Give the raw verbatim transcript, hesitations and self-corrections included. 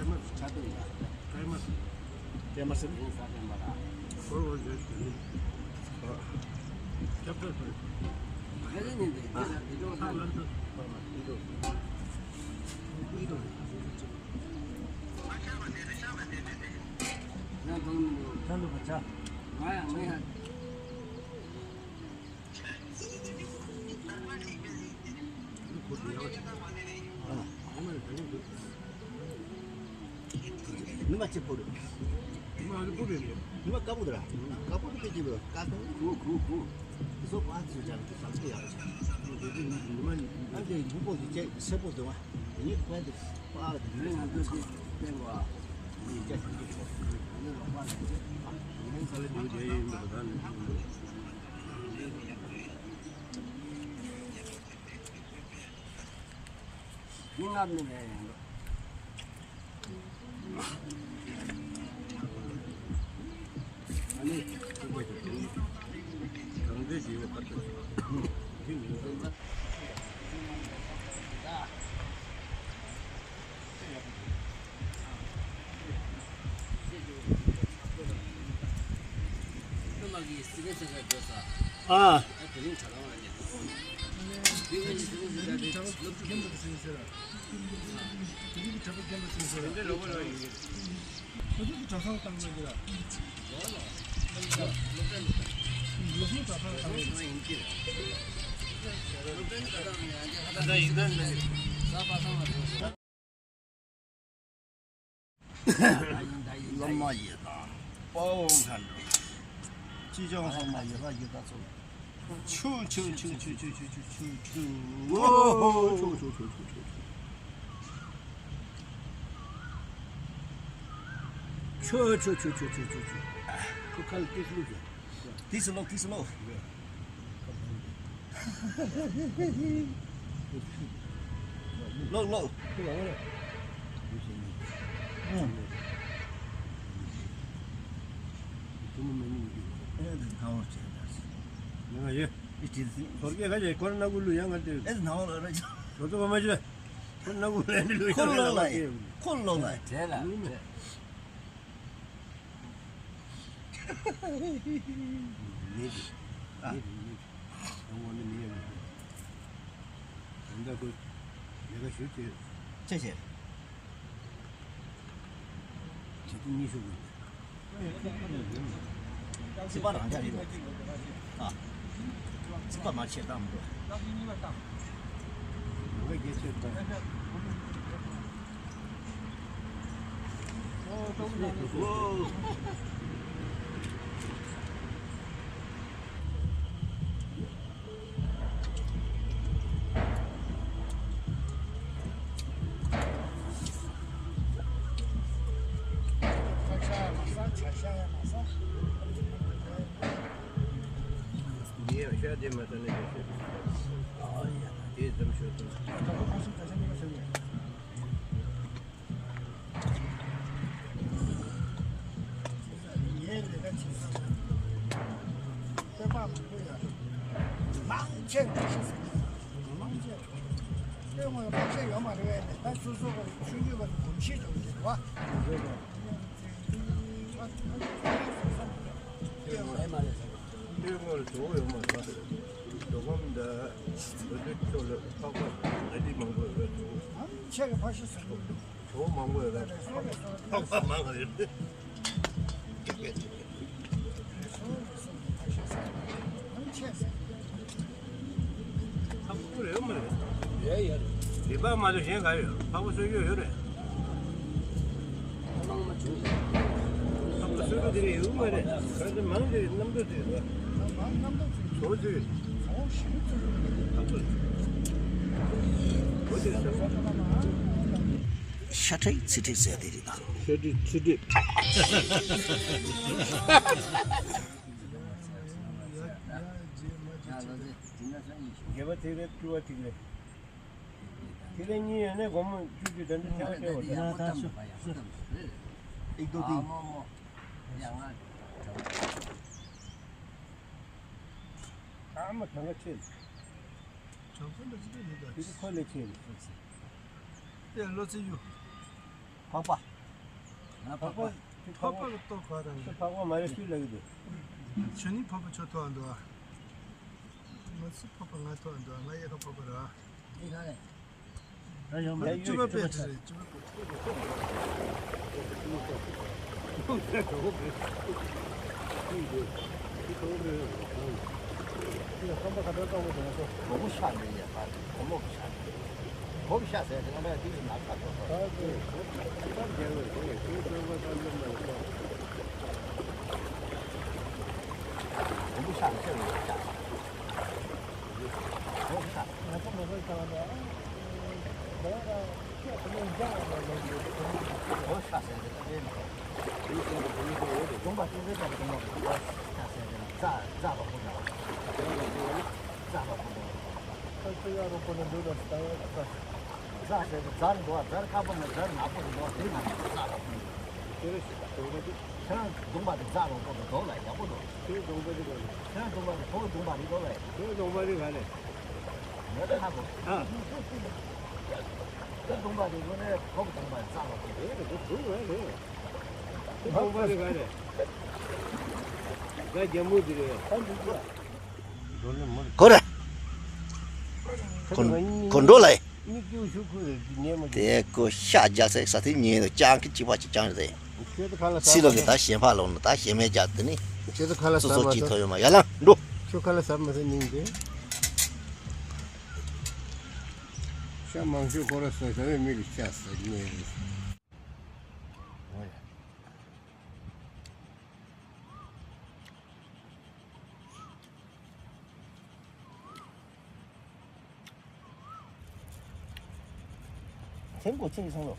ཆ་དོན་ཡ། ཀྲེ་མ་སི། ཀྲེ་མ་སི། ཡིན་ས་དོན་པ་ལ། ཧོར་ཧོར་ཡོད་དེ་ནི། ཁྱབ་ཁྱབ་ཁྱབ། ཁ་ལེ་ནི་འདི་ཨ། འདི་འགྲོ་ན། ཨ་ལ་འདི་འདི་འགྲོ། འདི་འགྲོ། ང་འགྲོ་མི་འགྲོ། ཁ་ལོ་བ་ཆ། ང་ཡང་ང་ཡང་། ནུ་མ་ཆེ་པོ་རེད། ནུ་མ་ཆེ་པོ་རེད། ནུ་མ་དཀར་པོ་དེ་ར། དཀར་པོ་དེ་དཔེ་ཆེ་བས་དཀར་པོ་ཁུ་ཁུ་ཁུ། དེ་ཚོ་པ་ཚོ་ཅང་དེ་ཚང་དེ་ཡག་ཆ། ནུ་མ་ཨ་དེ་ནུ་པོ་དེ་ཆེ་སེར་པོ་དེ་བ། དེ་ནི་པ་དེ་པ་དེ་ནི་ང་ཚོ་དེ་བསྟན་པ། དེ་ཡི་ཆ་ཆུང་ཆུང་ཆོ། དེ་ནི་ལོག་པ་དེ་ཆེ། དེ་ནི་ས་ལེ་དེ་དེ་ཡིན་པ་ད་ནི། མི་ངབ་ནི་མེད་ཡང་འགྲོ། ཨ་ནི། གང་འདྲ་ཞིག་ཡོད་པར་ཐལ། ཨ། བླ་མ་ཡི་དམ་དཔའ་བོ་མཁའ་འགྲོ། ཅི་བྱུང་སོང་ན་ཡི་དྭགས་ཡི་དྭགས་ཚོ། ཆུ་ཆུ་ཆུ། ཨོ་ཧོ། ཆུ་ཆུ་ཆུ་ཆུ། ཆུ་ཆུ་ཆུ། ཁུ་ཁལ་ཏིས་ལུ་ཟེར། ཏིས་ལོ་ཏིས་ལོ། ལོག་ལོག་མེད་དེ། མེད་དེ། ཨ། ཁོང་ནི་མི་ཡོད་མེད། ད་ལྟ་ཁོ་ལས་ཀ་ཞུ་བྱེད། ཅེས་བྱས། བྱེད་དུ་གཉིས་ཤོག་གི། རྩིག་པ་རང་འཇགས་རེད་རོ། ཨ། རྩིག་པ་མ་ཆེ་བཏང་མི་འགྲོ། ལས་ཀ་རྒྱ་ཆེར་བཏང་། འདི་ཡང་ཤ་དེ་མ་ཐོན་ནས་དེ་ཤོད། དེ་ཙམ་ཤོད་དང་། ངའི་ལས་ཀ་བྱེད་ས་ལ་སྟོན་པ་མང་པོ་ཡོད་རེད། མང་ཆེ་བ་ཤེས་སོང་། མང་ཆེ་བ་སྟོན་དགོས་ཡ་མང་ཆེ་ཡོད་མ་རེད་པས། ད་སོ་སོ་གི་ཆུང་ཆུང་བ་གོམས་གཤིས་སྦྱོང་གི་རེད་བ། སྟོན་དགོས་ལ་གྲོགས་ཡོད་མ་རེད། འགྲོ་གམ་ད་འགྲོ་དུས་ཚོ་ལ་ཕག་པ་ད་ལི་མང་པོ་ཡོད་རེད། ཆེ་གི་ཕག་ཤི་སོང་། གྲོགས་མང་པོ་ཡོད་རེད། ཕག་པ་མང་རེད། ཕག་པ་རེད་མ་རེད། རེད་ཡ་རེད། རི་པགས་མ་གཏོགས་གཞན་ག་ཡོད། ཕག་པ་གསོད་རྒྱུ་ཡོད་རེད། ཕག་པ་གསོད་རྒྱུ་དེ་རིང་ཡོད་མ་རེད། ག་ཚོད་མང་དེ་རེད། གནམ་གྲུ་དེ་རེད། ཟོ་དེ་རེད། ཕག་པ་གོ་དེ་རེད། ཤ་ཁྲག་ཚི་ཁྲག་ཟེར་དེ་རེད་ད། ཤ་ཁྲག་ཚི་ཁྲག་རྒྱལ་བ་ཐིག་ལེ་སྤྲུལ་པ་ཐིག་ལེ། ཐིག་ལེ་གཉིས་ཡོད་ནས་སྒོར་མོ་བཅུ་བཅུ་དེ་འདྲ་ཐེངས་མ་སྤྲད་པ་རེད། ཡ་ད་ཤོ་ཤོ། ཨིག་ཏོ་ཏི། ཨ་མ་གྲངས་ཀ་ཆེ། གྲངས་ཀ་འདྲ་ཅི་འདྲ་མི་འདུག་དེ་ཚོ་ཁོ་ལས་ཆེ་རེད། དེ་ལོ་ཚེ་ཡུ། ཕག་པ། ང་འཕགས་པ། འཕགས་པ་གི་ལྟོ་ག་རང་ཡིན། འཕགས་པ་མ་རེད་ཤུལ་ལ་གི་འདུག་ཁྱོད་ནི་འཕགས་པ་ཁྱོད་ཐོག་འདུག་ང་སུ་འཕགས་པ་ང་ཐོག་འདུག་ང་ཡེ་ཁ་འཕགས་པ་ར། ཡེ་ཁ་ནས། ཡ་ཡོང་མ་རེད། བཅུ་པ་པས་དེ་རེད། བཅུ་པ་པས། སྒོར་མོ་ཤ་ནས་ཡ་པ་སྒོར་མོ་གི་ཤ་ནས། སྒོར་མོ་ཤ་ཟེར་དེ་ང་འདྲ་དེ་ནག་ཤ་ཐོག་ཐོག་སྒོར་མོ་ཤ་ནས་ཤ་ནས་ཤ། སྒོར་མོ་ཤ། སྒོར་མོ་ཤ་ཟེར་དེ་ད་རེད་མ་རེད། སྡོང་པ་ཅུང་ཟད་ཙམ་སྡོང་པ་སྡོང་པ་ཤ་ཟེར་དེ་རྩ་རྩ་བ་ཁོ་ན། རྩ་བ་ཁོ་ན། ཁ་ཁ་ཡ་རོ་པོ་ནི་འདུག་ལ་ད་ཡ་རྩ། རྩ་ཟེར་དེ་རྩ་རེད་འདུག་རྩ་དཀར་པོ་ནི་རྩ་ནག་པོ་རེད་འདུག་དེ་ན་རྩ་བ་ཁོ་ན། དེ་རེད་ཤི་ད་དེ་རེད། ཁྱེད་རང་སྡོང་པ་དེ་རྩ་རོང་པོ་དེ་དོག་ལ་ཡག་པོ་འདུག་ཁྱེད་སྡོང་པ་དེ་ག་རེད། ཁྱེད་རང་སྡོང་པ་དེ་ཁོ་སྡོང་པ་རེད་དོག་ལ་ཡག་ཁྱེད་སྡོང་པ་དེ་ག་རེད། ངས་ད་ཧ་གོ་ཨ། ཁྱེད་སྡོང་པ་དེ་ཁོ་ནས་ཁོ་གི་སྡོང་པ་རྩ་རོང་པོ་རེད་རེད་དེ་སྡོང་པ་རེད། ཁྱེད་སྡོང་པ་དེ་ག་རེད། ད་རྒྱ་མོ་དེ་རེད། གོ་ར། གོ་འགྲོ་ལ། དེ་ཀོ་ཤ་རྒྱག་ས་ས་དེ་ཉེ་ལ་ཅང་གི་གཅིག་པ་གཅིག་ཅང་རེད། སི་ལོ་གི་ད་ཞེན་ཕ་ལོ་ན་ད་ཞེན་མེད་རྒྱག་དེ་ནི། སོ་སོ་གཅིག་ཐོ་ཡོད་མ་ཡ་ལ་འགྲོ། ཁྱོད་ཁ་ལ་ཟབ་མ་ཟེར་སྙིང་རྗེ། ཤ་མང་ཤོས་ཁོ་ར་ཟ་ཟ་བའི་མི་གི་ཤ་ཟ་གི་ཉེ་རེད། ཐེངས་གོ་ཚེ་ཡི་སོང་ལོ།